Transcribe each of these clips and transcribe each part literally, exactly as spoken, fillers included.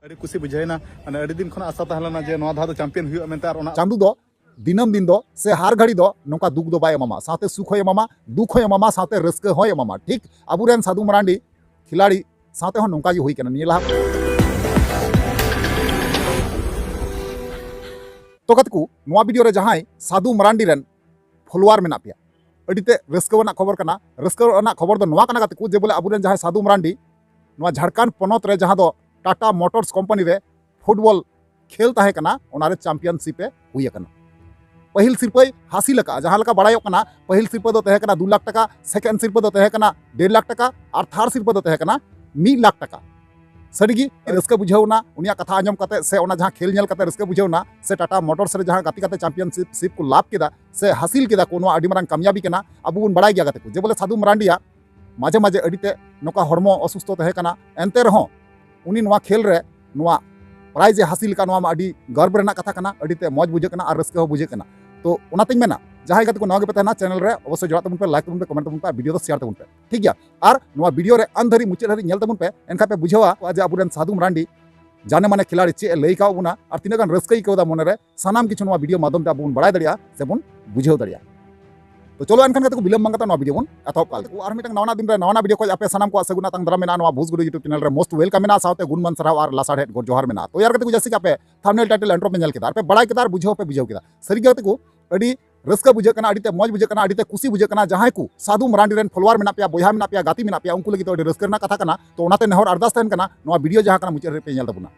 ᱟᱹᱰᱤ ᱠᱩᱥᱤ ᱵᱩᱡᱷᱟᱹᱣᱮᱱᱟ᱾ ᱢᱟᱱᱮ, ᱟᱹᱰᱤ ᱫᱤᱱ ᱠᱷᱚᱱᱟᱜ ᱟᱥᱟ ᱛᱟᱦᱮᱸ ᱞᱮᱱᱟ ᱡᱮ ᱱᱚᱣᱟ ᱫᱷᱟᱣ ᱫᱚ ᱪᱟᱢᱯᱤᱭᱟᱱ ᱦᱩᱭᱩᱜᱼᱟ ᱢᱮᱱᱛᱮ, ᱟᱨ ᱚᱱᱟ ᱪᱟᱸᱫᱩ ᱫᱚ ᱫᱤᱱᱟᱹᱢ ᱫᱤᱱ ᱫᱚ ᱥᱮ ᱦᱟᱨ ᱜᱷᱟᱹᱲᱤ ᱫᱚ ᱱᱚᱝᱠᱟ ᱫᱩᱠ ᱫᱚ ᱵᱟᱭ ᱮᱢᱟᱢᱟ, ᱥᱟᱶᱛᱮ ᱥᱩᱠ ᱦᱚᱸᱭ ᱮᱢᱟᱢᱟ, ᱫᱩᱠ ᱦᱚᱸᱭ ᱮᱢᱟᱢᱟ, ᱥᱟᱶᱛᱮ ᱨᱟᱹᱥᱠᱟᱹ ᱦᱚᱸᱭ ᱮᱢᱟᱢᱟ᱾ ᱴᱷᱤᱠ ᱟᱵᱚᱨᱮᱱ ᱥᱟᱹᱫᱷᱩ ᱢᱟᱨᱟᱱᱰᱤ ᱠᱷᱤᱞᱟᱲᱤ ᱥᱟᱶᱛᱮ ᱦᱚᱸ ᱱᱚᱝᱠᱟ ᱜᱮ ᱦᱩᱭ ᱠᱟᱱᱟ ᱱᱤᱭᱟᱹ ᱞᱟᱦᱟ᱾ ᱛᱚ ᱜᱟᱛᱮ ᱠᱚ, ᱱᱚᱣᱟ ᱵᱷᱤᱰᱤᱭᱳ ᱨᱮ ᱡᱟᱦᱟᱸᱭ ᱥᱟᱹᱫᱷᱩ ᱢᱟᱨᱟᱱᱰᱤ ᱨᱮᱱ ᱯᱷᱚᱞᱳᱣᱟᱨ ᱢᱮᱱᱟᱜ ᱯᱮᱭᱟ, ᱟᱹᱰᱤ ᱛᱮ ᱨᱟᱹᱥᱠᱟᱹ ᱟᱱᱟᱜ ᱠᱷᱚᱵᱚᱨ ᱠᱟᱱᱟ᱾ ᱨᱟᱹᱥᱠᱟᱹ ᱟᱱᱟᱜ ᱠᱷᱚᱵᱚᱨ ᱫᱚ ᱱᱚᱣᱟ ᱠᱟᱱᱟ ᱜᱟᱛᱮ ᱠᱚ, ᱡᱮ ᱵᱚᱞᱮ ᱟᱵᱚᱨᱮᱱ ᱡᱟᱦᱟᱸᱭ ᱥᱟᱹᱫᱷᱩ ᱢᱟᱨᱟᱱᱰᱤ ᱱᱚᱣᱟ ᱡᱷᱟᱲᱠᱷᱚᱸᱰ ᱯᱚᱱᱚᱛ ᱨᱮ ᱡᱟᱦᱟᱸ ᱫᱚ ᱴᱟᱴᱟ ᱢᱚᱴᱚᱨᱥ ᱠᱳᱢᱯᱟᱱᱤ ᱨᱮ ᱯᱷᱩᱴᱵᱚᱞ ᱠᱷᱮᱞ ᱛᱟᱦᱮᱸ ᱠᱟᱱᱟ, ᱚᱱᱟᱨᱮ ᱪᱟᱢᱯᱤᱭᱟᱱᱥᱤᱯ ᱮ ᱦᱩᱭ ᱟᱠᱟᱱᱟ᱾ ᱯᱟᱹᱦᱤᱞ ᱥᱤᱨᱯᱟᱹᱭ ᱦᱟᱹᱥᱤᱞ ᱟᱠᱟᱫᱼᱟ᱾ ᱡᱟᱦᱟᱸ ᱞᱮᱠᱟ ᱵᱟᱲᱟᱭᱚᱜ ᱠᱟᱱᱟ, ᱯᱟᱹᱦᱤᱞ ᱥᱤᱨᱯᱟᱹ ᱫᱚ ᱛᱟᱦᱮᱸ ᱠᱟᱱᱟ ᱫᱩ ᱞᱟᱠᱷ ᱴᱟᱠᱟ, ᱥᱮᱠᱮᱱᱰ ᱥᱤᱨᱯᱟᱹ ᱫᱚ ᱛᱟᱦᱮᱸ ᱠᱟᱱᱟ ᱰᱮᱲ ᱞᱟᱠᱷ ᱴᱟᱠᱟ, ᱟᱨ ᱛᱷᱟᱨᱰ ᱥᱤᱨᱯᱟᱹ ᱫᱚ ᱛᱟᱦᱮᱸ ᱠᱟᱱᱟ ᱢᱤᱫ ᱞᱟᱠᱷ ᱴᱟᱠᱟ᱾ ᱥᱟᱹᱨᱤᱜᱮ ᱨᱟᱹᱥᱠᱟᱹ ᱵᱩᱡᱷᱟᱹᱣ ᱮᱱᱟ ᱩᱱᱤᱭᱟᱜ ᱠᱟᱛᱷᱟ ᱟᱸᱡᱚᱢ ᱠᱟᱛᱮ, ᱥᱮ ᱚᱱᱟ ᱡᱟᱦᱟᱸ ᱠᱷᱮᱞ ᱧᱮᱞ ᱠᱟᱛᱮ ᱨᱟᱹᱥᱠᱟᱹ ᱵᱩᱡᱷᱟᱹᱣ ᱮᱱᱟ, ᱥᱮ ᱴᱟᱴᱟ ᱢᱚᱴᱚᱨᱥ ᱨᱮ ᱡᱟᱦᱟᱸ ᱜᱟᱛᱮ ᱠᱟᱛᱮ ᱪᱟᱢᱯᱤᱭᱟᱱᱥᱤᱯ ᱥᱤᱯ ᱠᱚ ᱞᱟᱵᱷ ᱠᱮᱫᱟ ᱥᱮ ᱦᱟᱹᱥᱤᱞ ᱠᱮᱫᱟ ᱠᱚ, ᱱᱚᱣᱟ ᱟᱹᱰᱤ ᱢᱟᱨᱟᱝ ᱠᱟᱢᱭᱟᱵᱤ ᱠᱟᱱᱟ᱾ ᱟᱵᱚ ᱵᱚᱱ ᱵᱟᱲᱟᱭ ᱜᱮᱭᱟ ᱜᱟᱛᱮ ᱠᱚ, ᱡᱮ ᱵᱚᱞᱮ ᱥᱟᱹᱫᱷᱩ ᱢᱟᱨᱟᱱᱰᱤᱭᱟᱜ ᱢᱟᱡᱷᱮ ᱢᱟᱡᱷᱮ ᱟᱹᱰᱤ ᱛᱮ ᱱᱚᱝᱠᱟ ᱦᱚᱲᱢᱚ ᱚᱥᱩᱥᱛᱷᱚ ᱛᱟᱦᱮᱸ ᱠᱟᱱᱟ, ᱮᱱᱛᱮ ᱨᱮᱦᱚᱸ ᱩᱱᱤ ᱱᱚᱣᱟ ᱠᱷᱮᱞ ᱨᱮ ᱱᱚᱣᱟ ᱯᱨᱟᱭᱤᱡᱽ ᱮ ᱦᱟᱹᱥᱤᱞ ᱟᱠᱟᱫ, ᱱᱚᱣᱟ ᱢᱟ ᱟᱹᱰᱤ ᱜᱚᱨᱵ ᱨᱮᱱᱟᱜ ᱠᱟᱛᱷᱟ ᱠᱟᱱᱟ, ᱟᱹᱰᱤ ᱛᱮ ᱢᱚᱡᱽ ᱵᱩᱡᱷᱟᱹᱜ ᱠᱟᱱᱟ ᱟᱨ ᱨᱟᱹᱥᱠᱟᱹ ᱦᱚᱸ ᱵᱩᱡᱷᱟᱹᱜ ᱠᱟᱱᱟ᱾ ᱛᱚ ᱚᱱᱟᱛᱤᱧ ᱢᱮᱱᱟ, ᱡᱟᱦᱟᱸᱭ ᱜᱟᱛᱮ ᱠᱚ ᱱᱟᱣᱟ ᱜᱮᱯᱮ ᱛᱟᱦᱮᱱᱟ, ᱪᱮᱱᱮᱞ ᱨᱮ ᱚᱵᱚᱥᱥᱳᱭ ᱡᱚᱲᱟᱜ ᱛᱟᱵᱚᱱ ᱯᱮ, ᱞᱟᱭᱤᱠ ᱛᱟᱵᱚᱱ ᱯᱮ, ᱠᱚᱢᱮᱱᱴ ᱛᱟᱵᱚᱱ ᱯᱮ, ᱟᱨ ᱵᱷᱤᱰᱤᱭᱳ ᱫᱚ ᱥᱮᱭᱟᱨ ᱛᱟᱵᱚᱱ ᱯᱮ, ᱴᱷᱤᱠ ᱜᱮᱭᱟ? ᱟᱨ ᱱᱚᱣᱟ ᱵᱷᱤᱰᱤᱭᱳ ᱨᱮ ᱟᱱ ᱫᱷᱟᱹᱨᱤᱡ ᱢᱩᱪᱟᱹᱫ ᱫᱷᱟᱹᱨᱤᱡ ᱧᱮᱞ ᱛᱟᱵᱚᱱ ᱯᱮ, ᱮᱱᱠᱷᱟᱱ ᱯᱮ ᱵᱩᱡᱷᱟᱹᱣᱟ ᱡᱮ ᱟᱵᱚᱨᱮᱱ ᱥᱟᱹᱫᱷᱩ ᱢᱟᱨᱟᱱᱰᱤ ᱡᱟᱱᱮ ᱢᱟᱱᱮ ᱠᱷᱤᱞᱟᱲᱤ ᱪᱮᱫ ᱮ ᱞᱟᱹᱭ ᱠᱟᱣ ᱵᱚᱱᱟ ᱟᱨ ᱛᱤᱱᱟᱹᱜ ᱜᱟᱱ ᱨᱟᱹᱥᱠᱟᱹ ᱟᱹᱭᱠᱟᱹᱣ ᱮᱫᱟ ᱢᱚᱱᱮ ᱨᱮ᱾ ᱥᱟᱱᱟᱢ ᱠᱤᱪᱷᱩ ᱱᱚᱣᱟ ᱵᱷᱤᱰᱤᱭᱳ ᱢᱟᱫᱽᱫᱷᱚᱢ ᱛᱮ ᱟᱵᱚ ᱵᱚᱱ ᱵᱟᱲᱟᱭ ᱫᱟᱲᱮᱭᱟᱜᱼᱟ ᱥᱮ ᱵᱚᱱ ᱵᱩᱡᱷᱟᱹᱣ ᱫᱟᱲᱮᱭᱟᱜᱼᱟ᱾ ᱛᱚ ᱪᱚᱞᱚ ᱮᱱᱠᱷᱟᱱ ᱜᱟᱛᱮ ᱠᱚ, ᱵᱤᱞᱚᱢ ᱵᱟᱝ ᱠᱟᱛᱮ ᱱᱚᱣᱟ ᱵᱷᱤᱰᱤᱭᱳ ᱵᱚᱱ ᱮᱛᱚᱦᱚᱵ ᱠᱟᱜ ᱞᱮᱜᱮ᱾ ᱟᱨ ᱢᱤᱫᱴᱟᱝ ᱱᱟᱣᱟ ᱫᱤᱱ ᱨᱮ ᱱᱟᱣᱟ ᱵᱷᱤᱰᱤᱭᱳ ᱠᱷᱚᱱ ᱟᱯᱮ ᱥᱟᱱᱟᱢ ᱠᱚᱣᱟᱜ ᱥᱟᱹᱜᱩᱱ ᱟᱛᱟᱝ ᱫᱟᱨᱟᱢ ᱢᱮᱱᱟᱜᱼᱟ ᱱᱚᱣᱟ ᱵᱷᱩᱥ ᱜᱩᱰᱩ YouTube ᱪᱮᱱᱮᱞ ᱨᱮ᱾ ᱢᱳᱥᱴ ᱣᱮᱞᱠᱟᱢ ᱢᱮᱱᱟᱜᱼᱟ, ᱥᱟᱶᱛᱮ ᱜᱩᱱ ᱢᱟᱱ ᱥᱟᱨᱦᱟᱣ ᱟᱨ ᱞᱟᱥᱟᱲᱦᱮᱫ ᱜᱚᱰ ᱡᱚᱦᱟᱨ ᱢᱮᱱᱟᱜᱼᱟ᱾ ᱛᱚ ᱭᱟᱨ ᱜᱟᱛᱮ ᱠᱚ, ᱡᱟᱹᱥᱛᱤ ᱜᱮ ᱟᱯᱮ ᱛᱷᱟᱢᱵᱱᱮᱞ ᱴᱟᱭᱴᱮᱞ ᱤᱱᱴᱨᱳ ᱯᱮ ᱧᱮᱞ ᱠᱮᱫᱟ, ᱟᱨ ᱯᱮ ᱵᱟᱲᱟᱭ ᱠᱮᱫᱟ ᱟᱨ ᱵᱩᱡᱷᱟᱹᱣ ᱯᱮ ᱵᱩᱡᱷᱟᱹᱣ ᱠᱮᱫᱟ᱾ ᱥᱟᱹᱨᱤ ᱜᱮ ᱜᱟᱛᱮ ᱠᱚ, ᱟᱹᱰᱤ ᱨᱟᱹᱥᱠᱟᱹ ᱵᱩᱡᱷᱟᱹᱜ ᱠᱟᱱᱟ, ᱟᱹᱰᱤ ᱛᱮ ᱢᱚᱡᱽ ᱵᱩᱡᱷᱟᱹᱜ ᱠᱟᱱᱟ, ᱟᱹᱰᱤ ᱛᱮ ᱠᱩᱥᱤ ᱵᱩᱡᱷᱟᱹᱜ ᱠᱟᱱᱟ᱾ ᱡᱟᱦᱟᱸᱭ ᱠᱚ ᱥᱟᱹᱫᱷᱩ ᱢᱟᱨᱟᱱᱰᱤ ᱨᱮᱱ ᱯᱷᱚᱞᱳᱣᱟᱨ ᱢᱮᱱᱟᱜ ᱯᱮᱭᱟ, ᱵᱚᱭᱦᱟ ᱢᱮᱱᱟᱜ ᱯᱮᱭᱟ, ᱜᱟᱛᱮ ᱢᱮᱱᱟᱜ ᱯᱮᱭᱟ, ᱩᱱᱠᱩ ᱞᱟᱹᱜᱤᱫ ᱫᱚ ᱟᱹᱰᱤ ᱨᱟᱹᱥᱠᱟᱹ ᱨᱮᱱᱟᱜ ᱠᱟᱛᱷᱟ ᱠᱟᱱᱟ᱾ ᱛᱚ ᱚᱱᱟᱛᱮ ᱱᱮᱦᱚᱨ ᱟᱨᱫᱟᱥ ᱛᱟᱦᱮᱱ ᱠᱟᱱᱟ, ᱱᱚᱣᱟ ᱵᱷᱤᱰᱤᱭᱳ ᱡᱟᱦᱟᱸ ᱠᱟᱱᱟ ᱢᱩᱪᱟᱹᱫ ᱫᱷᱟᱹᱨᱤᱡ ᱯᱮ ᱧᱮᱞ ᱛᱟᱵᱚᱱᱟ᱾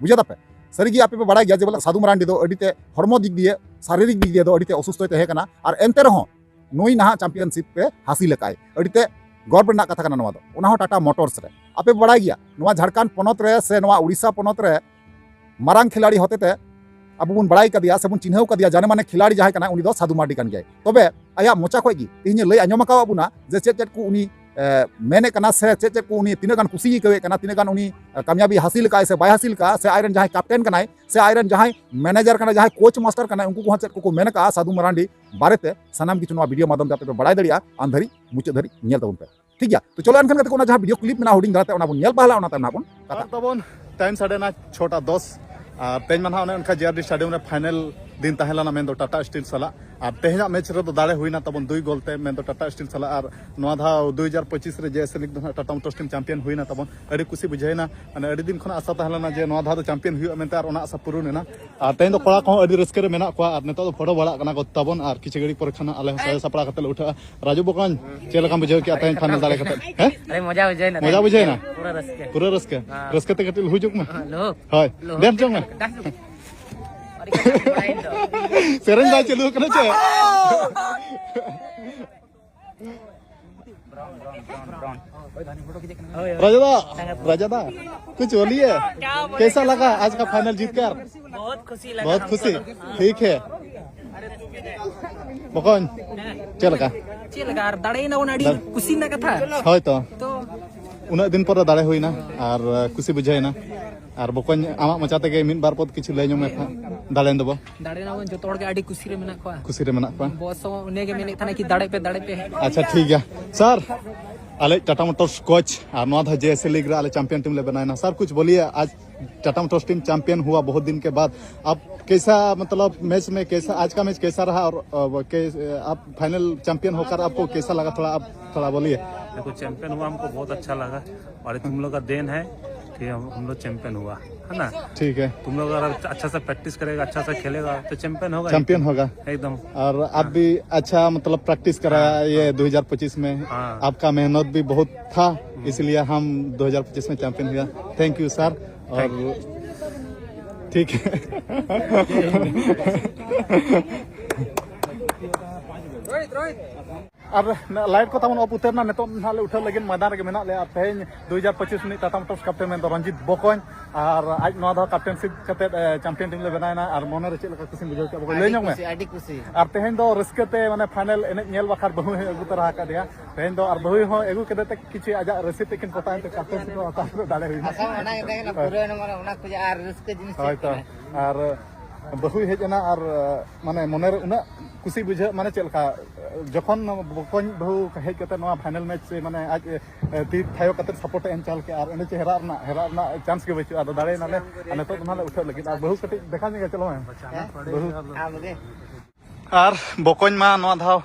ᱵᱩᱡᱷᱟᱹᱣ ᱫᱟᱯᱮ? ᱥᱟᱹᱨᱤ ᱜᱮ ᱟᱯᱮ ᱯᱮ ᱵᱟᱲᱟᱭ ᱜᱮᱭᱟ ᱡᱮ ᱵᱚᱞᱮ ᱥᱟᱹᱫᱷᱩ ᱢᱟᱨᱟᱱᱰᱤ ᱫᱚ ᱟᱹᱰᱤ ᱛᱮ ᱦᱚᱲᱢᱚ ᱫᱤᱠ ᱫᱤᱭᱮ, ᱥᱟᱨᱤᱨᱤᱠ ᱫᱤᱠ ᱫᱤᱭᱮ ᱫᱚ ᱟᱹᱰᱤ ᱛᱮ ᱚᱥᱩᱥᱛᱷᱚᱭ ᱛᱟᱦᱮᱸ ᱠᱟᱱᱟ, ᱟᱨ ᱮᱱᱛᱮ ᱨᱮᱦᱚᱸ ᱱᱩᱭ ᱱᱟᱦᱟᱜ ᱪᱟᱢᱯᱤᱭᱟᱱᱥᱤᱯ ᱯᱮ ᱦᱟᱹᱥᱤᱞ ᱟᱠᱟᱫᱼᱟᱭ᱾ ᱟᱹᱰᱤ ᱛᱮ ᱜᱚᱨᱵ ᱨᱮᱱᱟᱜ ᱠᱟᱛᱷᱟ ᱠᱟᱱᱟ ᱱᱚᱣᱟ ᱫᱚ, ᱚᱱᱟ ᱦᱚᱸ ᱴᱟᱴᱟ ᱢᱚᱴᱚᱨᱥ ᱨᱮ᱾ ᱟᱯᱮ ᱯᱮ ᱵᱟᱲᱟᱭ ᱜᱮᱭᱟ ᱱᱚᱣᱟ ᱡᱷᱟᱲᱠᱷᱚᱸᱰ ᱯᱚᱱᱚᱛ ᱨᱮ ᱥᱮ ᱱᱚᱣᱟ ᱩᱲᱤᱥᱥᱟ ᱯᱚᱱᱚᱛ ᱨᱮ ᱢᱟᱨᱟᱝ ᱠᱷᱤᱞᱟᱲᱤ ᱦᱚᱛᱮᱛᱮ ᱟᱵᱚ ᱵᱚᱱ ᱵᱟᱲᱟᱭ ᱠᱟᱫᱮᱭᱟ ᱥᱮ ᱵᱚᱱ ᱪᱤᱱᱦᱟᱹᱣ ᱠᱟᱫᱮᱭᱟ, ᱡᱟᱱᱮ ᱢᱟᱱᱮ ᱠᱷᱤᱞᱟᱲᱤ ᱡᱟᱦᱟᱸᱭ ᱠᱟᱱᱟᱭ, ᱩᱱᱤ ᱫᱚ ᱥᱟᱹᱫᱷᱩ ᱢᱟᱨᱰᱤ ᱠᱟᱱ ᱜᱮᱭᱟᱭ᱾ ᱛᱚᱵᱮ ᱟᱭᱟᱜ ᱢᱚᱪᱟ ᱠᱷᱚᱡ ᱜᱮ ᱛᱮᱦᱮᱧ ᱮ ᱞᱟᱹᱭ ᱟᱸᱡᱚᱢ ᱟᱠᱟᱣᱟᱫ ᱵᱚᱱᱟ ᱡᱮ ᱪᱮᱫ ᱪᱮᱫ ᱠᱚ ᱩᱱᱤ, ᱮ, ᱢᱮᱱᱮᱫ ᱠᱟᱱᱟ ᱥᱮ ᱪᱮᱫ ᱪᱮᱫ ᱠᱚ ᱩᱱᱤ ᱛᱤᱱᱟᱹᱜ ᱜᱟᱱ ᱠᱩᱥᱤᱭ ᱟᱹᱭᱠᱟᱹᱣᱮᱫ ᱠᱟᱱᱟ, ᱛᱤᱱᱟᱹᱜ ᱜᱟᱱ ᱩᱱᱤ, ᱮ, ᱠᱟᱢᱭᱟᱵᱤ ᱦᱟᱹᱥᱤᱞ ᱟᱠᱟᱫᱼᱟᱭ ᱥᱮ ᱵᱟᱭ ᱦᱟᱹᱥᱤᱞ ᱟᱠᱟᱫᱼᱟ, ᱥᱮ ᱟᱡᱨᱮᱱ ᱡᱟᱦᱟᱸᱭ ᱠᱟᱯᱴᱮᱱ ᱠᱟᱱᱟᱭ ᱥᱮ ᱟᱡᱨᱮᱱ ᱡᱟᱦᱟᱸᱭ ᱢᱮᱱᱮᱡᱟᱨ ᱠᱟᱱᱟᱭ, ᱡᱟᱦᱟᱸᱭ ᱠᱳᱪ ᱢᱟᱥᱴᱟᱨ ᱠᱟᱱᱟᱭ, ᱩᱱᱠᱩ ᱠᱚᱦᱚᱸ ᱪᱮᱫ ᱠᱚᱠᱚ ᱢᱮᱱ ᱟᱠᱟᱫᱼᱟ ᱥᱟᱹᱫᱷᱩ ᱢᱟᱨᱟᱱᱰᱤ ᱵᱟᱨᱮᱛᱮ, ᱥᱟᱱᱟᱢ ᱠᱤᱪᱷᱩ ᱱᱚᱣᱟ ᱵᱷᱤᱰᱤᱭᱳ ᱢᱟᱫᱽᱫᱷᱚᱢ ᱛᱮ ᱟᱯᱮ ᱯᱮ ᱵᱟᱲᱟᱭ ᱫᱟᱲᱮᱭᱟᱜᱼᱟ᱾ ᱟᱱ ᱫᱷᱟᱹᱨᱤᱡ ᱢᱩᱪᱟᱹᱫ ᱫᱷᱟᱹᱨᱤᱡ ᱧᱮᱞ ᱛᱟᱵᱚᱱ ᱯᱮ, ᱴᱷᱤᱠ ᱜᱮᱭᱟ? ᱛᱚ ᱪᱚᱞᱚ ᱮᱱᱠᱷᱟᱱ ᱜᱟᱛᱮ ᱠᱚ, ᱚᱱᱟ ᱡᱟᱦᱟᱸ ᱵᱷᱤᱰᱤᱭᱳ ᱠᱞᱤᱯ ᱢᱮᱱᱟᱜᱼᱟ ᱦᱩᱰᱤᱧ ᱫᱷᱟᱨᱟᱛᱮ, ᱚᱱᱟ ᱵᱚᱱ ᱧᱮᱞ ᱯᱟᱦᱞᱟ, ᱚᱱᱟ ᱛᱟᱭᱚᱢ ᱱᱟᱦᱟᱜ ᱵᱚᱱ ᱠᱟᱛᱷᱟᱜᱼᱟ᱾ ᱛᱟᱵᱚᱱ ᱴᱟᱭᱤᱢ ᱥᱟᱰᱮᱱᱟ ᱪᱷᱚᱴᱟ ᱫᱚᱥ᱾ ᱟᱨ ᱛᱮᱦᱮᱧ ᱢᱟ ᱱᱟᱦᱟᱜ ᱚᱱᱮ ᱚᱱᱠᱟ ᱡᱮ ᱟᱨ ᱰᱤ ᱥᱴᱮᱰᱤᱭᱟᱢ ᱨᱮ ᱯᱷᱟᱭᱱᱮᱞ ᱫᱤᱱ ᱛᱟᱦᱮᱸ ᱞᱮᱱᱟ, ᱢᱮᱱᱫᱚ ᱴᱟᱴᱟ ᱥᱴᱤᱞ ᱥᱟᱞᱟᱜ᱾ ᱟᱨ ᱛᱮᱦᱮᱧᱟᱜ ᱢᱮᱪ ᱨᱮᱫᱚ ᱫᱟᱲᱮ ᱦᱩᱭᱱᱟ ᱛᱟᱵᱚᱱ ᱫᱩᱭ ᱜᱳᱞ ᱛᱮ, ᱢᱮᱱᱫᱚ ᱴᱟᱴᱟ ᱥᱴᱤᱞ ᱥᱟᱞᱟᱜ᱾ ᱟᱨ ᱱᱚᱣᱟ ᱫᱷᱟᱣ ᱫᱩ ᱦᱟᱡᱟᱨ ᱯᱚᱸᱪᱤᱥ ᱨᱮ ᱡᱮ ᱮᱥ ᱞᱤᱜᱽ ᱫᱚ ᱱᱟᱦᱟᱜ ᱴᱟᱴᱟ ᱢᱳᱴᱚᱨᱥ ᱴᱤᱢ ᱪᱟᱢᱯᱤᱭᱟᱱ ᱦᱩᱭᱱᱟ ᱛᱟᱵᱚᱱ, ᱟᱹᱰᱤ ᱠᱩᱥᱤ ᱵᱩᱡᱷᱟᱹᱣᱱᱟ᱾ ᱢᱟᱱᱮ ᱟᱹᱰᱤ ᱫᱤᱱ ᱠᱷᱚᱱᱟᱜ ᱟᱥᱟ ᱛᱟᱦᱮᱸ ᱞᱮᱱᱟ ᱡᱮ ᱱᱚᱣᱟ ᱫᱷᱟᱣ ᱫᱚ ᱪᱟᱢᱯᱤᱭᱟᱱ ᱦᱩᱭᱩᱜᱼᱟ ᱢᱮᱱᱛᱮ, ᱟᱨ ᱚᱱᱟ ᱟᱥᱟ ᱯᱩᱨᱩᱱ ᱮᱱᱟ᱾ ᱟᱨ ᱛᱮᱦᱮᱧ ᱫᱚ ᱠᱚᱲᱟ ᱠᱚᱦᱚᱸ ᱟᱹᱰᱤ ᱨᱟᱹᱥᱠᱟᱹ ᱨᱮ ᱢᱮᱱᱟᱜ ᱠᱚᱣᱟ, ᱟᱨ ᱱᱤᱛᱚᱜ ᱫᱚ ᱯᱷᱳᱴᱳ ᱵᱟᱲᱟᱜ ᱠᱟᱱᱟ ᱠᱚ ᱛᱟᱵᱚᱱ, ᱟᱨ ᱠᱤᱪᱷᱩ ᱜᱷᱟᱹᱲᱤᱡ ᱯᱚᱨᱮ ᱠᱷᱟᱱ ᱟᱞᱮ ᱦᱚᱸ ᱥᱟᱡᱟᱣ ᱥᱟᱯᱲᱟᱣ ᱠᱟᱛᱮ ᱞᱮ ᱩᱴᱷᱟᱹᱜᱼᱟ᱾ ᱨᱟᱡᱩ ᱵᱚᱠᱚᱧ, ᱪᱮᱫ ᱞᱮᱠᱟᱢ ᱵᱩᱡᱷᱟᱹᱣ ᱠᱮᱫᱟ ᱛᱮᱦᱮᱧ ᱯᱷᱟᱭᱱᱮᱞ ᱫᱟᱲᱮ ᱠᱟᱛᱮ? ᱦᱮᱸ? ᱟᱹᱰᱤ ᱢᱚᱡᱟ ᱵᱩᱡᱷᱟᱹᱣᱱᱟ ᱢᱚᱡᱟ ᱛᱮᱦᱮᱧ᱾ ᱵᱩᱡᱷᱟᱹᱣᱱᱟ? ᱯᱩᱨᱟᱹ ᱨᱟᱹᱥᱠᱟᱹ᱾ ᱯᱩᱨᱟᱹ ᱨᱟᱹᱥᱠᱟᱹ᱾ ᱦᱮᱸ᱾ ᱨᱟᱹᱥᱠᱟᱹ ᱛᱮ ᱠᱟᱹᱴᱤᱡ ᱞᱩᱦᱩᱠ ᱡᱩᱜᱽ ᱢᱮ᱾ ᱦᱮᱸ, ᱞᱩᱦᱩᱠ᱾ ᱦᱳᱭ᱾ ᱞᱩᱦᱩᱠ᱾ ᱰᱮᱱᱥ ᱡᱚᱝ ᱢᱮ᱾ ᱰᱮᱱᱥ ᱡᱚᱝ ᱢᱮ᱾ ᱟᱹᱰᱤ ᱠᱟᱡᱟᱠ ᱵᱟᱲᱟᱭᱮᱱ ᱫᱚ᱾ ᱥᱮᱨᱮᱧ ᱵᱟᱭ ᱪᱟᱹᱞᱩ ᱠᱟᱱᱟ ᱪᱮ? ᱦᱳᱭ, ᱦᱳᱭ᱾ ᱨᱟᱡᱟ ᱫᱟ, ᱨᱟᱡᱟ ᱫᱟ, कुछ बोलिए। क्या बोले? कैसा लगा आज का फाइनल जीतकर? बहुत खुशी लगा बहुत हमको खुशी। तो। ठीक है। ᱵᱚᱠᱚᱧ, ᱪᱮᱫ ᱞᱮᱠᱟ? ᱪᱮᱫ ᱞᱮᱠᱟ? ᱟᱨ ᱫᱟᱲᱮᱭᱮᱱᱟ ᱵᱚᱱ, ᱟᱹᱰᱤ ᱫᱟᱲᱮ- ᱠᱩᱥᱤ ᱨᱮᱱᱟᱜ ᱠᱟᱛᱷᱟ᱾ ᱦᱳᱭ ᱛᱚ᱾ ᱛᱚ ᱩᱱᱟᱹᱜ ᱫᱤᱱ ᱯᱚᱨᱮ ᱫᱟᱲᱮ ᱦᱩᱭᱱᱟ ᱟᱨ ᱠᱩᱥᱤ ᱵᱩᱡᱷᱟᱹᱣᱮᱱᱟ᱾ ᱟᱨ ᱵᱚᱠᱚᱧ, ᱟᱢᱟᱜ ᱢᱚᱪᱟ ᱛᱮᱜᱮ ᱢᱤᱫ ᱵᱟᱨ ᱯᱚᱫ ᱠᱤᱪᱷᱩ ᱞᱟᱹᱭ ᱧᱚᱜ ᱢᱮ ᱦᱟᱸᱜ, ᱫᱟᱲᱮᱭᱮᱱ ᱫᱚᱵᱚ᱾ ᱫᱟᱲᱮᱭᱮᱱᱟ ᱵᱚᱱ, ᱡᱚᱛᱚ ᱦᱚᱲ ᱜᱮ ᱟᱹᱰᱤ ᱠᱩᱥᱤ ᱨᱮ ᱢᱮᱱᱟᱜ ᱠᱚᱣᱟ᱾ ᱠᱩᱥᱤ ᱨᱮ ᱢᱮᱱᱟᱜ ᱠᱚᱣᱟ᱾ ᱵᱚᱥ ᱦᱚᱸ ᱩᱱᱤ ᱜᱮ ᱢᱮᱱᱮᱫ ᱛᱟᱦᱮᱱᱟ ᱠᱤ ᱫᱟᱲᱮ ᱯᱮ, ᱫᱟᱲᱮ ᱯᱮ᱾ ᱟᱪᱪᱷᱟ, ᱴᱷᱤᱠ ᱜᱮᱭᱟ᱾ ᱥᱟᱨ, ᱟᱞᱮ ᱴᱟᱴᱟ ᱢᱳᱴᱚᱨᱥ ᱠᱳᱪ, ᱟᱨ ᱱᱚᱣᱟ ᱫᱷᱟᱣ ᱡᱮ ᱮᱥ ᱮ ᱞᱤᱜᱽ ᱨᱮ ᱟᱞᱮ ᱪᱟᱢᱯᱤᱭᱟᱱ ᱴᱤᱢ ᱞᱮ ᱵᱮᱱᱟᱣᱮᱱᱟ᱾ ᱥᱟᱨ, ᱠᱩᱪ ᱵᱳᱞᱤᱭᱮ, ᱟᱡ टाटा मोटर्स टीम चैंपियन हुआ बहुत दिन के बाद। आप कैसा, मतलब, मैच में कैसा, आज का मैच कैसा रहा और, अ, वो कै-, आप फाइनल चैंपियन होकर आपको कैसा लगा, थोड़ा आप थोड़ा बोलिए। देखो, चैंपियन हुआ, हमको बहुत अच्छा लगा और ये तुम लोग का देन है कि हम, हम लोग चैंपियन हुआ, है ना? ठीक है। तुम लोग अगर अच्छा, अच्छा से प्रैक्टिस करेगा, अच्छा से खेलेगा तो चैंपियन होगा ही। चैंपियन होगा। एकदम। और आप भी अच्छा, मतलब, प्रैक्टिस करा हाँ, ये हाँ। दो हज़ार पच्चीस में। हाँ। आपका मेहनत भी बहुत था, इसलिए हम दो हज़ार पच्चीस में चैंपियन हुआ। Thank you sir. और ठीक है। ᱟᱨ ᱞᱟᱭᱤᱴ ᱠᱚ ᱛᱟᱵᱚᱱ ᱚᱯᱷ ᱩᱛᱟᱹᱨ ᱮᱱᱟ᱾ ᱱᱤᱛᱚᱜ ᱱᱟᱦᱟᱜ ᱞᱮ ᱩᱴᱷᱟᱹᱣ ᱞᱟᱹᱜᱤᱫ, ᱢᱚᱭᱫᱟᱱ ᱨᱮᱜᱮ ᱢᱮᱱᱟᱜ ᱞᱮᱭᱟ᱾ ᱟᱨ ᱛᱮᱦᱮᱧ ᱫᱩ ᱦᱟᱡᱟᱨ ᱯᱚᱸᱪᱤᱥ ᱨᱤᱱᱤᱡ ᱴᱟᱴᱟ ᱢᱳᱴᱚᱨᱥ ᱠᱮᱯᱴᱮᱱ ᱢᱮᱱᱫᱚ ᱨᱚᱧᱡᱤᱛ ᱵᱚᱠᱚᱧ, ᱟᱨ ᱟᱡ ᱱᱚᱣᱟ ᱫᱷᱟᱣ ᱠᱮᱯᱴᱮᱱᱥᱤᱯ ᱠᱟᱛᱮᱫ, ᱮ, ᱪᱟᱢᱯᱤᱭᱟᱱ ᱴᱤᱢ ᱞᱮ ᱵᱮᱱᱟᱣ ᱮᱱᱟ᱾ ᱟᱨ ᱢᱚᱱᱮ ᱨᱮ ᱪᱮᱫ ᱞᱮᱠᱟ ᱠᱩᱥᱤᱢ ᱵᱩᱡᱷᱟᱹᱣ ᱠᱮᱫᱟ ᱵᱚᱠᱚᱧ? ᱞᱟᱹᱭ ᱟᱹᱰᱤ ᱧᱚᱜ ᱢᱮ᱾ ᱠᱩᱥᱤ, ᱟᱹᱰᱤ ᱠᱩᱥᱤ᱾ ᱟᱨ ᱛᱮᱦᱮᱧ ᱫᱚ ᱨᱟᱹᱥᱠᱟᱹ ᱛᱮ, ᱢᱟᱱᱮ, ᱯᱷᱟᱭᱱᱮᱞ ᱮᱱᱮᱡ ᱧᱮᱞ ᱵᱟᱠᱷᱨᱟ ᱵᱟᱹᱦᱩ ᱦᱚᱸᱭ ᱟᱹᱜᱩ ᱛᱚᱨᱟ ᱟᱠᱟᱫᱮᱭᱟ᱾ ᱛᱮᱦᱮᱧ ᱫᱚ ᱟᱨ ᱵᱟᱹᱦᱩ ᱦᱚᱸ ᱟᱹᱜᱩ ᱠᱮᱫᱮ ᱛᱮ ᱠᱤᱪᱷᱩ ᱟᱡᱟᱜ ᱨᱟᱹᱥᱤ ᱛᱮᱠᱤᱱ ᱯᱚᱛᱟᱣ ᱮᱱᱛᱮ ᱠᱮᱯᱴᱮᱱᱥᱤᱯ ᱦᱚᱸ ᱦᱟᱛᱟᱣ ᱫᱟᱲᱮ ᱦᱩᱭᱱᱟ᱾ ᱟᱥᱟ ᱢᱟ ᱚᱱᱟ ᱜᱮ ᱛᱟᱦᱮᱸ ᱠᱟᱱᱟ, ᱦᱳᱭ᱾ ᱯᱩᱨᱟᱹᱣ ᱮᱱᱟ, ᱢᱟᱱᱮ, ᱚᱱᱟ ᱠᱷᱚᱡᱟᱜ ᱟᱨ ᱨᱟᱹᱥᱠᱟᱹ ᱡᱤᱱᱤᱥ ᱪᱮᱫ ᱦᱳᱭ ᱛᱚ᱾ ᱠᱟᱱᱟ? ᱟᱨ ᱵᱟᱹᱦᱩᱭ ᱦᱮᱡ ᱮᱱᱟ ᱟᱨ ᱢᱟᱱᱮ ᱢᱚᱱᱮᱨᱮ ᱩᱱᱟᱹᱜ ᱠᱩᱥᱤ ᱵᱩᱡᱷᱟᱹᱜ, ᱢᱟᱱᱮ ᱪᱮᱫ ᱞᱮᱠᱟ ᱡᱚᱠᱷᱚᱱ ᱵᱚᱠᱚᱧ ᱵᱟᱹᱦᱩ ᱦᱮᱡ ᱠᱟᱛᱮ ᱱᱚᱣᱟ ᱯᱷᱟᱭᱱᱟᱞ ᱢᱮᱪ ᱥᱮ ᱢᱟᱱᱮ ᱟᱡ ᱛᱤ ᱛᱷᱟᱭᱚ ᱠᱟᱛᱮ ᱥᱟᱯᱳᱨᱴ ᱮ ᱮᱢ ᱪᱟᱞ ᱠᱮᱜᱼᱟ ᱟᱨ ᱚᱸᱰᱮ ᱪᱮ ᱦᱮᱨᱟᱜ ᱨᱮᱱᱟᱜ ᱦᱮᱨᱟᱜ ᱨᱮᱱᱟᱜ ᱪᱟᱱᱥ ᱜᱮ ᱵᱟᱹᱪᱩᱜᱼᱟ᱾ ᱟᱫᱚ ᱫᱟᱲᱮᱭᱮᱱᱟᱞᱮ ᱟᱨ ᱱᱤᱛᱚᱜ ᱫᱚ ᱱᱟᱦᱟᱜ ᱞᱮ ᱩᱴᱷᱟᱹᱜ ᱞᱟᱹᱜᱤᱫ᱾ ᱟᱨ ᱵᱟᱹᱦᱩ ᱠᱟᱹᱴᱤᱡ ᱫᱮᱠᱷᱟ ᱧᱚᱜ ᱜᱮ, ᱪᱚᱞᱚ ᱢᱮ ᱵᱟᱹᱦᱩ᱾ ᱟᱨ ᱵᱚᱠᱚᱧ ᱢᱟ ᱱᱚᱣᱟ ᱫᱷᱟᱣ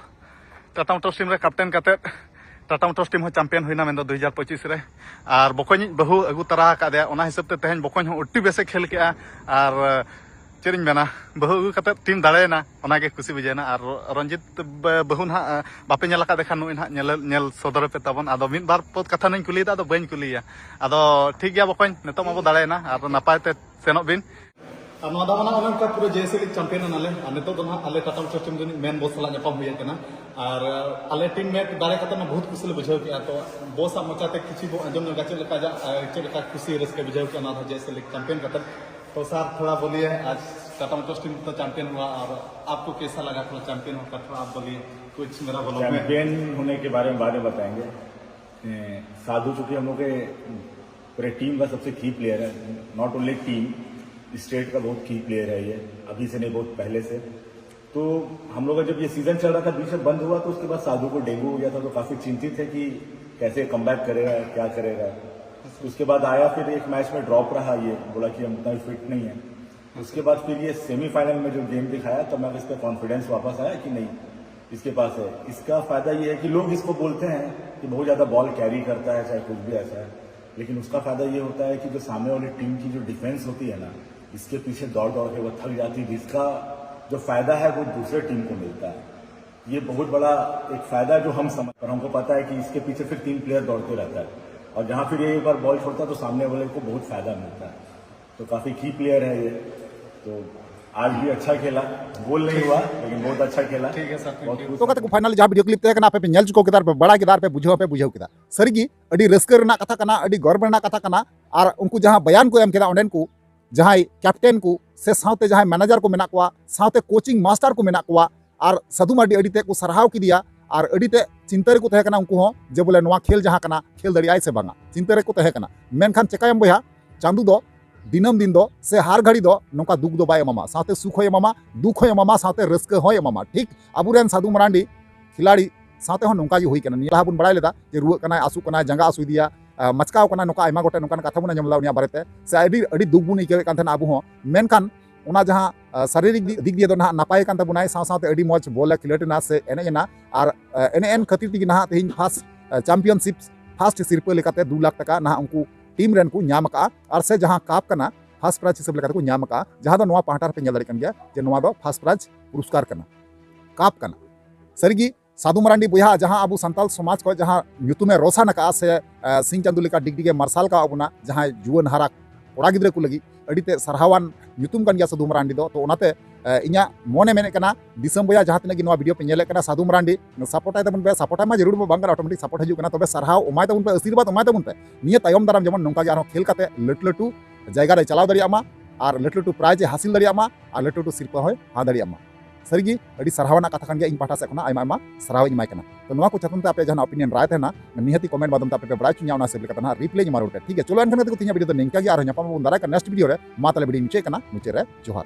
ᱴᱟᱴᱟ ᱢᱳᱴᱚᱨᱥ ᱴᱤᱢ ᱨᱮ ᱠᱮᱯᱴᱮᱱ ᱠᱟᱛᱮ ᱴᱟᱴᱟ ᱢᱳᱴᱚᱨᱥ ᱴᱤᱢ ᱦᱚᱸ ᱪᱟᱢᱯᱤᱭᱟᱱ ᱦᱩᱭᱱᱟ, ᱢᱮᱱᱫᱚ ᱫᱩ ᱦᱟᱡᱟᱨ ᱯᱚᱸᱪᱤᱥ ᱨᱮ᱾ ᱟᱨ ᱵᱚᱠᱚᱧᱤᱡ ᱵᱟᱹᱦᱩ ᱟᱹᱜᱩ ᱛᱟᱨᱟ ᱟᱠᱟᱫᱮᱭᱟ, ᱚᱱᱟ ᱦᱤᱥᱟᱹᱵ ᱛᱮ ᱛᱮᱦᱮᱧ ᱵᱚᱠᱚᱧ ᱦᱚᱸ ᱟᱹᱰᱤ ᱵᱮᱥᱮ ᱠᱷᱮᱞ ᱠᱮᱜᱼᱟ᱾ ᱟᱨ ᱪᱮᱫ ᱤᱧ ᱢᱮᱱᱟ, ᱵᱟᱹᱦᱩ ᱟᱹᱜᱩ ᱠᱟᱛᱮ ᱴᱤᱢ ᱫᱟᱲᱮᱭᱮᱱᱟ, ᱚᱱᱟᱜᱮ ᱠᱩᱥᱤ ᱵᱩᱡᱷᱟᱹᱣᱮᱱᱟ᱾ ᱟᱨ ᱨᱚᱧᱡᱤᱛ ᱵᱟᱹᱦᱩ ᱱᱟᱦᱟᱜ ᱵᱟᱯᱮ ᱧᱮᱞ ᱟᱠᱟᱫᱮ ᱠᱷᱟᱱ ᱱᱩᱭ ᱱᱟᱦᱟᱜ ᱧᱮᱞ ᱧᱮᱞ ᱥᱚᱫᱚᱨ ᱯᱮ ᱛᱟᱵᱚᱱ᱾ ᱟᱫᱚ ᱢᱤᱫ ᱵᱟᱨ ᱯᱚᱫ ᱠᱟᱛᱷᱟ ᱱᱟᱧ ᱠᱩᱞᱤᱭᱮᱫᱟ, ᱟᱫᱚ ᱵᱟᱹᱧ ᱠᱩᱞᱤᱭᱮᱭᱟ᱾ ᱟᱫᱚ ᱴᱷᱤᱠ ᱜᱮᱭᱟ ᱵᱚᱠᱚᱧ, ᱱᱤᱛᱚᱜ ᱢᱟᱵᱚ ᱫᱟᱲᱮᱭᱮᱱᱟ, ᱟᱨ ᱱᱟᱯᱟᱭ ᱛᱮ ᱥᱮᱱᱚᱜ ᱵᱤᱱ᱾ ᱟᱨ ᱱᱚᱣᱟ ᱫᱚ ᱢᱟᱱᱮ ᱚᱱᱮ ᱚᱱᱠᱟ ᱯᱩᱨᱟᱹ ᱡᱮᱭᱥᱮ ᱞᱤᱜᱽ ᱪᱟᱢᱯᱤᱭᱟᱱ ᱮᱱᱟᱞᱮ᱾ ᱟᱨ ᱱᱤᱛᱚᱜ ᱫᱚ ᱱᱟᱦᱟᱜ ᱟᱞᱮ ᱴᱟᱴᱟ ᱢᱳᱴᱚᱨᱥ ᱴᱤᱢ ᱫᱚ ᱢᱮᱱ ᱵᱚᱥ ᱥᱟᱞᱟᱜ ᱧᱟᱯᱟᱢ ᱦᱩᱭ ᱟᱠᱟᱱᱟ᱾ ᱟᱨ ᱟᱞᱮ ᱴᱤᱢ ᱢᱮᱴ ᱫᱟᱲᱮ ᱠᱟᱛᱮ ᱢᱟ ᱵᱚᱦᱩᱛ ᱠᱩᱥᱤ ᱞᱮ ᱵᱩᱡᱷᱟᱹᱣ ᱠᱮᱜᱼᱟ᱾ ᱛᱚ ᱵᱚᱥ ᱟᱜ ᱢᱚᱪᱟ ᱛᱮ ᱠᱤᱪᱷᱩ ᱵᱚ ᱟᱸᱡᱚᱢ ᱧᱚᱜᱟ, ᱪᱮᱫ ᱞᱮᱠᱟ ᱟᱡᱟᱜ, ᱪᱮᱫ ᱞᱮᱠᱟ ᱠᱩᱥᱤ ᱨᱟᱹᱥᱠᱟᱹ ᱵᱩᱡᱷᱟᱹᱣ ᱠᱮᱜᱼᱟ ᱱᱚᱣᱟ ᱫᱚ ᱡᱮᱭᱥᱮ ᱞᱤᱜᱽ ᱪᱟᱢᱯᱤᱭᱟᱱ ᱠᱟᱛᱮ᱾ तो सर, थोड़ा बोलिए, आज टाटा मोटर्स टीम तो चैंपियन हुआ और आपको कैसा लगा, थोड़ा चैंपियन होकर थोड़ा आप बोलिए, कुछ मेरा बोलो। चैंपियन होने के बारे में बाद में बताएंगे। ए, साधु चूंकि हम लोग के पूरे टीम का सबसे की प्लेयर है, नॉट ओनली टीम, स्टेट का बहुत की प्लेयर है ये, अभी से नहीं, बहुत पहले से। तो हम लोग का जब ये सीजन चल रहा था, बीच में बंद हुआ, तो उसके बाद साधु को डेंगू हो गया था, तो काफ़ी चिंतित है कि कैसे कमबैक करेगा, क्या करेगा। उसके बाद आया, फिर एक मैच में ड्रॉप रहा, ये बोला कि हम उतना फिट नहीं है। उसके बाद फिर ये सेमीफाइनल में जो गेम दिखाया, तब मैं इस पर कॉन्फिडेंस वापस आया कि नहीं, इसके पास है। इसका फ़ायदा ये है कि लोग इसको बोलते हैं कि बहुत ज़्यादा बॉल कैरी करता है, चाहे कुछ भी ऐसा है, लेकिन उसका फ़ायदा ये होता है कि जो सामने वाली टीम की जो डिफेंस होती है ना, इसके पीछे दौड़ दौड़ के वो थक जाती है, जिसका जो फ़ायदा है वो दूसरे टीम को मिलता है। ये बहुत बड़ा एक फ़ायदा जो हम समझ, पर हमको पता है कि इसके पीछे फिर तीन प्लेयर दौड़ते रहता है, और जहाँ फिर ये एक बार बॉल छोड़ता है तो सामने वाले को बहुत फ़ायदा मिलता है। तो काफ़ी की प्लेयर है ये। तो आज भी अच्छा खेला, गोल नहीं हुआ लेकिन बहुत अच्छा खेला। ठीक है सर, thank you। तो ᱠᱟᱛᱮ ᱠᱚ ᱯᱷᱟᱭᱱᱟᱞ ᱡᱟᱦᱟᱸ ᱵᱷᱤᱰᱤᱭᱳ ᱠᱞᱤᱯ ᱛᱟᱦᱮᱸ ᱠᱟᱱᱟ, ᱟᱯᱮ ᱯᱮ ᱧᱮᱞ ᱪᱩᱠᱟᱹᱣ ᱠᱮᱫᱟ, ᱟᱨ ᱯᱮ ᱵᱟᱲᱟᱭ ᱠᱮᱫᱟ, ᱟᱨ ᱯᱮ ᱵᱩᱡᱷᱟᱹᱣ ᱦᱚᱸᱯᱮ ᱵᱩᱡᱷᱟᱹᱣ ᱠᱮᱫᱟ᱾ ᱥᱟᱹᱨᱤᱜᱮ ᱟᱹᱰᱤ ᱨᱟᱹᱥᱠᱟᱹ ᱨᱮᱱᱟᱜ ᱠᱟᱛᱷᱟ ᱠᱟᱱᱟ, ᱟᱹᱰᱤ ᱜᱚᱨᱵ ᱨᱮᱱᱟᱜ ᱠᱟᱛᱷᱟ ᱠᱟᱱᱟ᱾ ᱟᱨ ᱩᱱᱠᱩ ᱡᱟᱦᱟᱸ ᱵᱟᱭᱟᱱ ᱠᱚ ᱮᱢ ᱠᱮᱫᱟ ᱚᱸᱰᱮᱱ ᱠᱚ, ᱡᱟᱦᱟᱸᱭ ᱠᱮᱯᱴᱮᱱ ᱠᱚ ᱥᱮ ᱥᱟᱶᱛᱮ ᱡᱟᱦᱟᱸᱭ ᱢᱮᱱᱮᱡᱟᱨ ᱠᱚ ᱢᱮᱱᱟᱜ ᱠᱚᱣᱟ, ᱥᱟᱶᱛᱮ ᱠᱳᱪᱤᱝ ᱢᱟᱥᱴᱟᱨ ᱠᱚ ᱢᱮᱱᱟᱜ ᱠᱚᱣᱟ, ᱟᱨ ᱥᱟᱹᱫᱷᱩ ᱢᱟᱨᱰᱤ ᱟᱹᱰᱤ ᱛᱮᱫ ᱠᱚ ᱥᱟᱨᱦᱟᱣ ᱠᱮᱫᱮᱭᱟ᱾ ᱟᱨ ᱟᱹᱰᱤ ᱛᱮᱫ ᱪᱤᱱᱛᱟᱹ ᱨᱮᱠᱚ ᱛᱟᱦᱮᱸ ᱠᱟᱱᱟ ᱩᱱᱠᱩ ᱦᱚᱸ, ᱡᱮ ᱵᱚᱞᱮ ᱱᱚᱣᱟ ᱠᱷᱮᱞ ᱡᱟᱦᱟᱸ ᱠᱟᱱᱟ, ᱠᱷᱮᱞ ᱫᱟᱲᱮᱭᱟᱜᱼᱟᱭ ᱥᱮ ᱵᱟᱝᱟ, ᱪᱤᱱᱛᱟᱹ ᱨᱮᱠᱚ ᱛᱟᱦᱮᱸ ᱠᱟᱱᱟ᱾ ᱢᱮᱱᱠᱷᱟᱱ ᱪᱮᱠᱟᱭᱟᱢ ᱵᱚᱭᱦᱟ, ᱪᱟᱸᱫᱩ ᱫᱚ ᱫᱤᱱᱟᱹᱢ ᱫᱤᱱ ᱫᱚ ᱥᱮ ᱦᱟᱨ ᱜᱷᱟᱹᱲᱤ ᱫᱚ ᱱᱚᱝᱠᱟ ᱫᱩᱠ ᱫᱚ ᱵᱟᱭ ᱮᱢᱟᱢᱟ, ᱥᱟᱶᱛᱮ ᱥᱩᱠ ᱦᱚᱸᱭ ᱮᱢᱟᱢᱟ, ᱫᱩᱠ ᱦᱚᱸᱭ ᱮᱢᱟᱢᱟ, ᱥᱟᱶᱛᱮ ᱨᱟᱹᱥᱠᱟᱹ ᱦᱚᱸᱭ ᱮᱢᱟᱢᱟ᱾ ᱴᱷᱤᱠ ᱟᱵᱚᱨᱮᱱ ᱥᱟᱹᱫᱷᱩ ᱢᱟᱨᱟᱱᱰᱤ ᱠᱷᱤᱞᱟᱲᱤ ᱥᱟᱶᱛᱮ ᱦᱚᱸ ᱱᱚᱝᱠᱟ ᱜᱮ ᱦᱩᱭ ᱠᱟᱱᱟ᱾ ᱱᱤᱭᱟᱹ ᱞᱟᱦᱟ ᱵᱚᱱ ᱵᱟᱲᱟᱭ ᱞᱮᱫᱟ ᱡᱮ ᱨᱩᱣᱟᱹᱜ ᱠᱟᱱᱟᱭ, ᱟᱹᱥᱩᱜ ᱠᱟᱱᱟᱭ, ᱡᱟᱸᱜᱟ ᱟᱹᱥᱩᱭᱮᱫᱮᱭᱟ, ᱟᱸ, ᱢᱟᱪᱠᱟᱣ ᱠᱟᱱᱟᱭ, ᱱᱚᱝᱠᱟ ᱟᱭᱢᱟ ᱜᱚᱴᱮᱡ ᱱᱚᱝᱠᱟᱱ ᱠᱟᱛᱷᱟ ᱵᱚᱱ ᱟᱸᱡᱚᱢ ᱞᱮᱫᱟ ᱩᱱᱤᱭᱟᱜ ᱵᱟᱨᱮᱛᱮ, ᱥᱮ ᱟᱹᱰᱤ, ᱟᱹᱰᱤ ᱫᱩᱠ ᱵᱚᱱ ᱟᱹᱭᱠᱟᱹᱣᱮᱫ ᱠᱟᱱ ᱛᱟᱦᱮᱱᱟ ᱟᱵᱚ ᱦᱚᱸ᱾ ᱢᱮᱱᱠᱷᱟᱱ ᱚᱱᱟ ᱡᱟᱦᱟᱸ, ᱟᱸ, ᱥᱟᱨᱤᱨᱤᱠ ᱫᱤᱠ, ᱫᱤᱠ ᱫᱤᱭᱮ ᱫᱚ ᱱᱟᱦᱟᱜ ᱱᱟᱯᱟᱭ ᱠᱟᱱ ᱛᱟᱵᱚᱱᱟᱭ, ᱥᱟᱶ ᱥᱟᱶᱛᱮ ᱟᱹᱰᱤ ᱢᱚᱡᱽ ᱵᱚᱞ ᱮ ᱠᱷᱮᱞᱳᱰ ᱮᱱᱟ ᱥᱮ ᱮᱱᱮᱡ ᱮᱱᱟ, ᱟᱨ, ᱟᱸ, ᱮᱱᱮᱡ ᱮᱱ ᱠᱷᱟᱹᱛᱤᱨ ᱛᱮᱜᱮ ᱱᱟᱦᱟᱜ ᱛᱮᱦᱮᱧ first, ᱟᱸ, championship first ᱥᱤᱨᱯᱟᱹ ᱞᱮᱠᱟᱛᱮ ᱫᱩ ᱞᱟᱠᱷ ᱴᱟᱠᱟ ᱱᱟᱦᱟᱜ ᱩᱱᱠᱩ ᱴᱤᱢ ᱨᱮᱱ ᱠᱚ ᱧᱟᱢ ᱟᱠᱟᱫᱼᱟ, ᱟᱨ ᱥᱮ ᱡᱟᱦᱟᱸ ᱠᱟᱯ ᱠᱟᱱᱟ first prize ᱦᱤᱥᱟᱹᱵ ᱞᱮᱠᱟᱛᱮ ᱠᱚ ᱧᱟᱢ ᱟᱠᱟᱫᱼᱟ, ᱡᱟᱦᱟᱸ ᱫᱚ ᱱᱚᱣᱟ ᱯᱟᱦᱴᱟ ᱨᱮᱯᱮ ᱧᱮᱞ ᱫᱟᱲᱮᱭᱟᱜ ᱠᱟᱱ ᱜᱮᱭᱟ ᱡᱮ ᱱᱚᱣᱟ ᱫᱚ first prize ᱯᱩᱨᱚᱥᱠᱟᱨ ᱠᱟᱱᱟ, ᱠᱟᱯ ᱠᱟᱱᱟ᱾ ᱥᱟᱹᱨᱤᱜᱮ ᱥᱟᱹᱫᱷᱩ ᱢᱟᱨᱟᱱᱰᱤ ᱵᱚᱭᱦᱟ ᱡᱟᱦᱟᱸ ᱟᱵᱚ ᱥᱟᱱᱛᱟᱞ ᱥᱚᱢᱟᱡᱽ ᱠᱷᱚᱱ ᱡᱟᱦᱟᱸ ᱧᱩᱛᱩᱢᱮ ᱨᱚᱥᱟᱱ ᱟᱠᱟᱫᱼᱟ ᱥᱮ, ᱟᱸ, ᱥᱤᱧ ᱪᱟᱸᱫᱳ ᱞᱮᱠᱟ ᱰᱤᱜᱽᱰᱤᱜᱮ ᱢᱟᱨᱥᱟᱞ ᱠᱟᱣ ᱵᱚᱱᱟ ᱡᱟᱦᱟᱸᱭ ᱡᱩᱣᱟᱹᱱ ᱦᱟᱨᱟ ᱠᱚᱲᱟ ᱜᱤᱫᱽᱨᱟᱹ ᱠᱚ ᱞᱟᱹᱜᱤᱫ ᱟᱹᱰᱤ ᱛᱮ ᱥᱟᱨᱦᱟᱣᱟᱱ ᱧᱩᱛᱩᱢ ᱠᱟᱱ ᱜᱮᱭᱟ ᱥᱟᱹᱫᱷᱩ ᱢᱟᱨᱟᱱᱰᱤ ᱫᱚ᱾ ᱛᱚ ᱚᱱᱟᱛᱮ, ᱟᱸ, ᱤᱧᱟᱹᱜ ᱢᱚᱱᱮ ᱢᱮᱱᱮᱫ ᱠᱟᱱᱟ ᱫᱤᱥᱚᱢ ᱵᱚᱭᱦᱟ ᱡᱟᱦᱟᱸ ᱛᱤᱱᱟᱹᱜ ᱜᱮ ᱱᱚᱣᱟ video ᱯᱮ ᱧᱮᱞᱮᱫ ᱠᱟᱱᱟ, ᱥᱟᱹᱫᱷᱩ ᱢᱟᱨᱟᱱᱰᱤ ᱥᱟᱯᱳᱨᱴᱟᱭ ᱛᱟᱵᱚᱱ ᱯᱮ᱾ ᱥᱟᱯᱳᱨᱴᱟᱭ ᱢᱟ ᱡᱟᱹᱨᱩᱲ ᱢᱟ ᱵᱟᱝ ᱠᱟᱱᱟ, automatic ᱥᱟᱯᱳᱨᱴ ᱦᱤᱡᱩᱜ ᱠᱟᱱᱟ, ᱛᱚᱵᱮ ᱥᱟᱨᱦᱟᱣ ᱮᱢᱟᱭ ᱛᱟᱵᱚᱱ ᱯᱮ, ᱟᱥᱤᱨᱵᱟᱫᱽ ᱮᱢᱟᱭ ᱛᱟᱵᱚᱱ ᱯᱮ᱾ ᱱᱤᱭᱟᱹ ᱛᱟᱭᱚᱢ ᱫᱟᱨᱟᱢ ᱡᱮᱢᱚᱱ ᱱᱚᱝᱠᱟ ᱜᱮ ᱟᱨᱦᱚᱸ ᱠᱷᱮᱞ ᱠᱟᱛᱮ ᱞᱟᱹᱴᱩ ᱞᱟᱹᱴᱩ ᱡᱟᱭᱜᱟ ᱨᱮ ᱪᱟᱞᱟᱣ ᱫᱟᱲᱮᱭᱟᱜ ᱢᱟ, ᱟᱨ ᱞᱟᱹᱴᱩ ᱞᱟᱹᱴᱩ prize ᱮ ᱦᱟᱥᱤᱞ ᱫᱟᱲᱮᱭᱟᱜ ᱢᱟ, ᱟᱨ ᱞᱟᱹᱴᱩ ᱞᱟᱹᱴᱩ ᱥᱤᱨᱯᱟᱹ ᱦᱚᱸᱭ ᱦᱟᱛᱟᱣ ᱫᱟᱲᱮᱭᱟᱜ ᱢᱟ᱾ ᱥᱟᱹᱨᱤᱜᱮ ᱟᱹᱰᱤ ᱥᱟᱨᱦᱟᱣ ᱟᱱᱟᱜ ᱠᱟᱛᱷᱟ ᱠᱟᱱ ᱜᱮᱭᱟ, ᱤᱧ ᱯᱟᱦᱴᱟ ᱥᱮᱫ ᱠᱷᱚᱱᱟᱜ ᱟᱭᱢᱟ ᱟᱭᱢᱟ ᱥᱟᱨᱦᱟᱣ ᱤᱧ ᱮᱢᱟᱭ ᱠᱟᱱᱟ᱾ ᱛᱚ ᱱᱚᱣᱟ ᱠᱚ ᱪᱮᱛᱟᱱ ᱛᱮ ᱟᱯᱮᱭᱟᱜ ᱡᱟᱦᱟᱱᱟᱜ opinion ᱨᱟᱭ ᱛᱟᱦᱮᱱᱟ, ᱱᱤᱦᱟᱹᱛᱤ comment ᱢᱟᱫᱽᱫᱷᱚᱢ ᱛᱮ ᱟᱯᱮ ᱯᱮ ᱵᱟᱲᱟᱭ ᱦᱚᱪᱚᱧᱟ, ᱚᱱᱟ ᱦᱤᱥᱟᱹᱵ ᱞᱮᱠᱟᱛᱮ ᱱᱟᱦᱟᱜ reply ᱤᱧ ᱮᱢᱟ ᱨᱩᱣᱟᱹᱲ ᱯᱮ᱾ ᱴᱷᱤᱠ ᱜᱮᱭᱟ, ᱪᱚᱞᱚ ᱮᱱᱠᱷᱟᱱ ᱜᱟᱛᱮ ᱠᱚ ᱛᱮᱦᱮᱧᱟᱜ video ᱫᱚ ᱱᱤᱝᱠᱟ ᱜᱮ, ᱟᱨᱦᱚᱸ ᱧᱟᱯᱟᱢ ᱟᱵᱚᱱ ᱫᱟᱨᱟᱭ ᱠᱟᱱ next video ᱨᱮ᱾ ᱢᱟ ᱛᱟᱦᱞᱮ video ᱤᱧ ᱢᱩᱪᱟᱹᱫ ᱠᱟᱱᱟ, ᱢᱩᱪᱟᱹᱫ ᱨᱮ ᱡᱚᱦᱟᱨ᱾